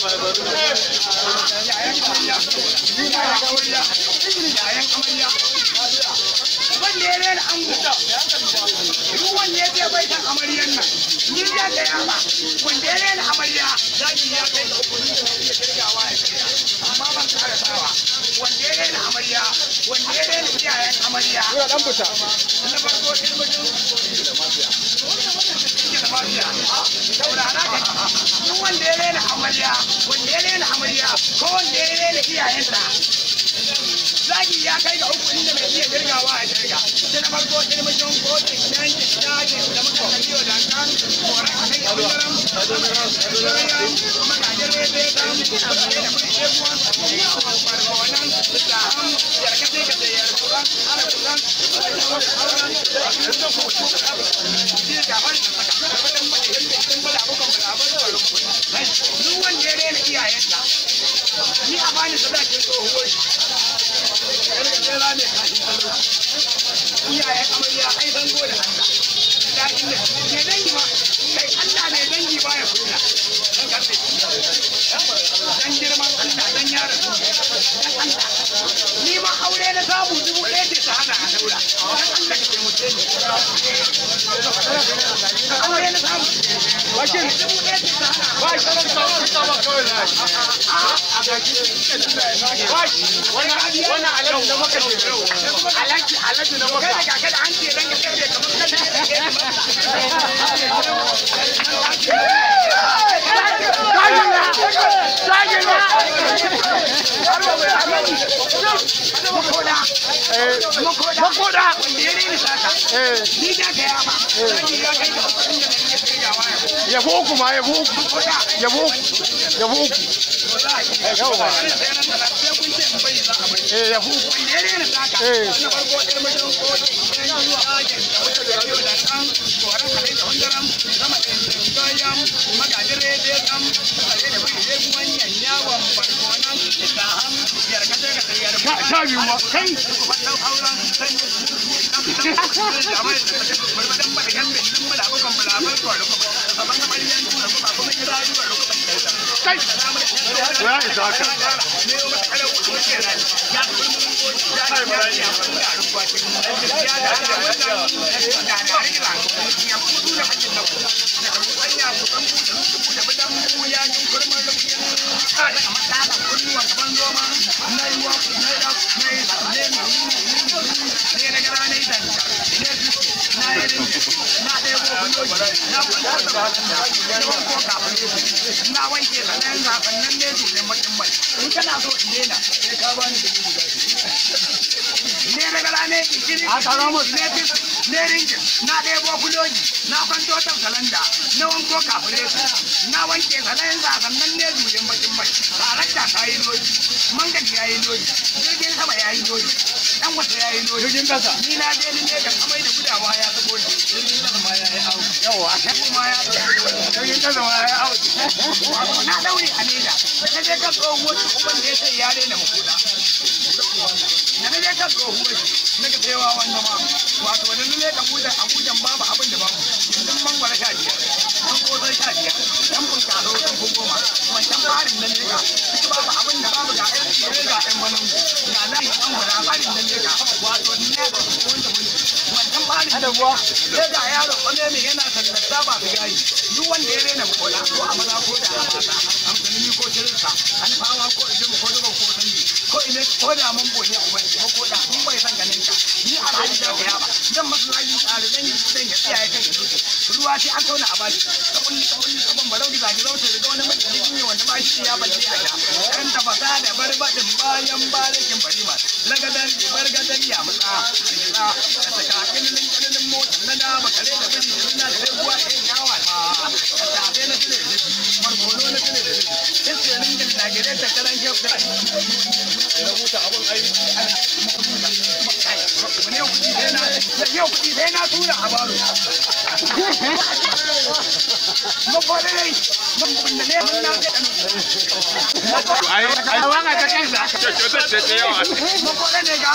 Yayan amarya, yayan amarya, yayan amarya. Wanda ya rena ango, duk wanda ya ce bai san amaryan nan, ni zan gaya ba. Wanda ya rena amarya, zaki ya kai ga uku da ya kirgawa ya kirga, amma ban kara sawa. Wanda ya rena amarya, wanda ya rena iyayen amarya. Dan fita. Na farko ilmujin da mafiya. Saurara ka, duk wanda ya rena amarya, wanda ya rena amarya, ko wanda ya rena iyayenta. Zagi ya kai ga uku inda mai iya girgawa a girga. Sai na farko ilmujin kotun yankin dajin da muka tafiyo da kan koran a kai ɓangaren magajin rebe kan mutane da mai sheguwan barkonan da ham yarkace ka da yarkuran ana kusan duk wanda ya rena iyayenta, ni a bani sadakin tsohuwar shi. Iyayen amarya ai san gode Allah. Daɗin da mai dangi ma, kai Allah mai dangi baya kunya. Dan karfe. Dan girman Allah, dan yaron. Dan Allah. Ni ma aure na samu 1000 ce ta hana a daura. Dan Allah ka taimake ni. Aure na samu. Bashir. 1000 ce ta hana. Wannan alaji na maka ce. Alaji alaji na maka. Kada kada an ce dan ka tsere kamar kan Makoda. Makoda. Makoda. Wanda ya rena sata. Ni da gaya ma. Zaki ya kai ga hukumin da mai iya kirgawa ya. Yabo uku ma yabo uku. Makoda. Yabo uku. Yabo uku. Yawwa. Sai kun ce in bari za a bari. Eh yabo uku. Wanda ya rena sata. Na farko ilmajin kotun yankin dajin da wata da yau da kan koran halin da hundaram sama ɗin gayan magajin rede kam tare da bai reguwan yanyawan barkonan da ham yarkace ka tsayar. Sha biyu ma. Kai. Kai. Ya isa haka. Na wanke sannan sannan ne zulen bakin mai in kana so in daina sai ka bani 10,000 ne daga rane kikiri ne fis ne ringin na ɗebo kuloji na kwanto ta salanda na wanko kafure na wanke sannan sannan ne zulen bakin mai tarakta ta yi lodi mangaji ya yi lodi jirgin sama ya yi lodi dan wata ya yi lodi Jirgin kasa. Ni na je ni ne ga amai da gudawa ya sabo ni jirgin kasa ma ya yi awo. Yawa. Kuma ya Jirgin kasa ma ya yi awo. Wato na daure a leda da na je kan tsohuwar shi uban da ya sai ya rena makuda. Da na je kan tsohuwar shi na ga tsayawa wannan ma wato da na leka Abuja Abujan babu abin da babu. Gindin mangwaro 15, ɗan ƙosai 15, ɗan bunkaso sun fi 10, wancan farin na leka ciki babu abin da babu ga ƴan tsire ga ƴan balangu ga layi ɗan guda farin na leka wato ni na ga wanda wancan farin na leka sai ga yaro ƙwame mai yana tallata ba su gayi duk wanda ya rena makola ko a maza ko da a mata a musulmi ko kirista alfawa ko ijimu ko duban ko sanji ko ime ko da mun bone uban ko ko da mun bai san ganin ka ni alhaji da ka yaba zan masu zagi tsare zan yi dan ya tsaya kan ya ruwa sai an tauna a bashi ka kulli ka kulli ka ban barau da zagi zauta da wani mutum ne wanda ba shi ya balle a sha dan tafasa da barbadin bayan barikin barima lagadan bargadan ya mutsa da saka kililin kililin motar na da bakare da biri da na da ruwa ɗin yawa ma da tafe na tule da markono na tule da isirin da lagire ta karan kyau da Rubuta abun ai. Yau kuɗi sai na tura a baro. Makwada dai, makwada ne mun na Ai ai waka ta kansa. Kyautar ce ta yawa. Makwada ne ga